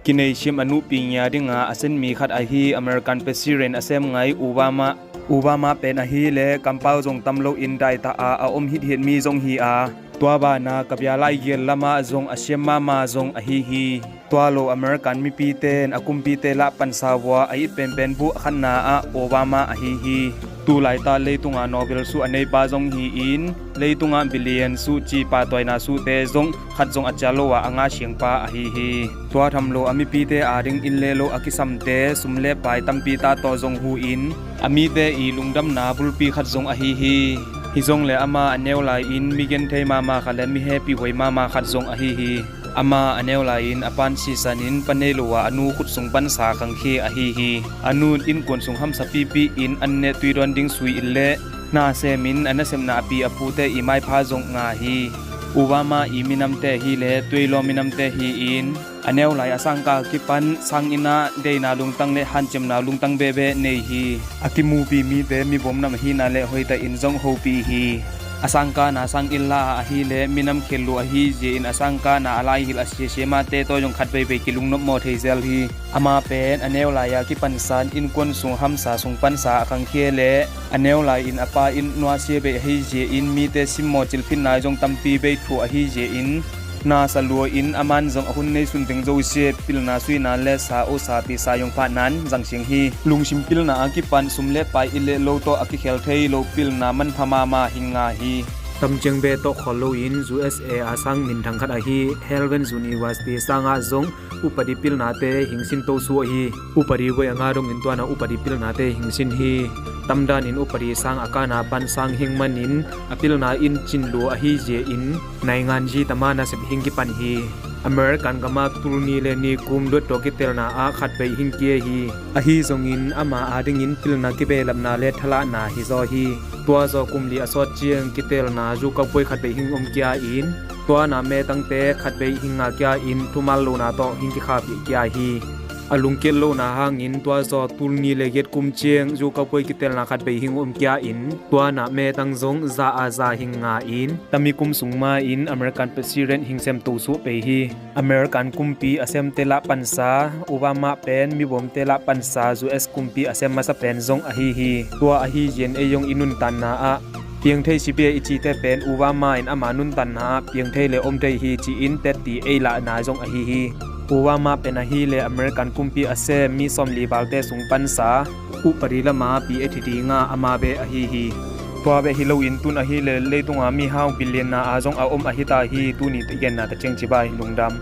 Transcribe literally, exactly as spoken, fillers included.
Kinei sim a nuhpi ngia dinga a sem mi khat ahi American President a sem ngai Obama, Obama pen ahi le kampau zong tam loin daitah a a om hithiat mi zong hi a, tua bana ka bia lai gel lamah zong a siam mahmah zong ahi hi. Tua lo American mipite in a kumpite lah pansa vua a it penpen buh a khatna ah Obama ahi hi. Tulaitak leitunga Nobel suh a neipa zong hi-in leitungah billion suh ci pahtawi na suhte zong khat zong a cia lo a a ngah siangpa ahi hi. Tua tham lo a mipite ading inn le lo a kisamte sum le pai tampi tawh zong hu-in a mite i lungdamna bulpi khat zong ahi hi. Hi zong le ama a neu lai-in mi genthei mahmah khat le mi hehpih huai mahmah khat zong ahi hi. Ama a neu lai-in a pa'n sisan in pa nei lo a a nu khut sung pansa khangkhia ahi hi. A nu'n innkuan sung hamsa pipi in an neh tui dawn ding sui in le na semin a nasepna a pi a pute i maipha zong nga hi. Obama i minamte hi le tuailaw minamte hi-in a neu lai a sangka kipan sanginn ah deihna lungtang le hanciamna lungtang behbeh nei hi. A kimupi mite mibawm nam ahihna le hoihtakin zong hopih hi. A sangkana sanginn la a ahi le minam khel lo ahi zia-in a sangkana a laihilh a siasia mahte tawh zong khat veivei kilungnop maw thei zel hi. Ama pen a neu lai-a kipansan innkuan sung hamsa sung pansa a khangkhia le a neu lai-in a pa in nuasia bei ahi zia-in mite simmawh cilphitna zong tampi bei thu ahi zia-in nasa lua-in aman zong a hun nei sun teng zosia pilna suina le sa osa pisa zong phatnan zang siang hi. Lungsim pilna a kipan sum le pai i le lo tawh a kikhel thei lo pilna manpha mahmah hi nga hi. Tamciang beh tawh khawl loin U S A a sang minthang khat ahi Harvard University sangah zong upadi pilnate hingsin to suah hi. Upadi voi a nga dongin tuana upadi pilnate hingsin hi. Tamdanin upadi sang a kana pan sang hing manin a pilna in cin lua ahi zia-in naingan zi tama nasep hing kipan hi. American gama tul ni le ni kum duat tawh kitelna ah khat bei hing kia hi. Ahi zongin ama adingin pilna kibehlapna le thalahna hi zaw hi. Tua zaw kum li a sawt ciang kitelna zu kaupuai khat bei hing om kia in tuana metangte khat bei hing nga kia in thumal lona tawh hing kikhapih kia hi. A lungkiat lona hangin tua zaw tul ni le giat kum ciang zu kaupuai kitelna khat bei hing om kia in tuana metang zong za a za hing nga in tami kum sung ma in American President hing sem to suah pei hi. American kumpi a semte lah pansa Obama pen mibawmte lah pansa U S kumpi a sem masa pen zong ahi hi. Tua ahi zian ei zong i nuntanna ah piangthei sibia i cite pen Obama in ama nuntanna ah piangthei le om thei hi ci-in tetti ei lahna zong ahi hi. Obama pen ahi le American kumpi a sem mi sawmli valte sung pansa upadi lama pi a thi dinga ama beh ahi hi. Tua beh hi loin tun ahi le leitunga mihau billion na a zong a om ahi ta hi. Tuni i genna ta ciang cibai lungdam.